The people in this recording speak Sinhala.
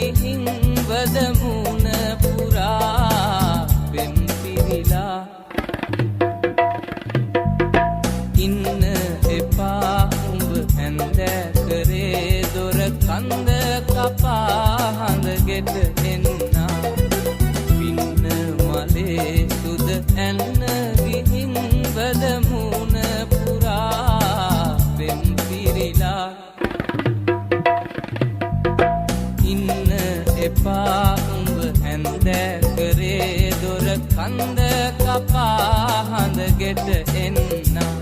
ගිහින් වද මූණ පුරා පෙම් පිරිලා. ඉන්න එපා උඹ හැන්දෑ කරේ දොර කන්ද කපා හඳ ගෙට එන්නා. පින්න මලේ සුද ඇන්න ගිහින් වද මූණ පුරා පෙම් පිරිලා. ඉන්න එපා උඹ හැන්දෑ කරේ දොර කන්ද කපා හඳ ගෙට එන්නා.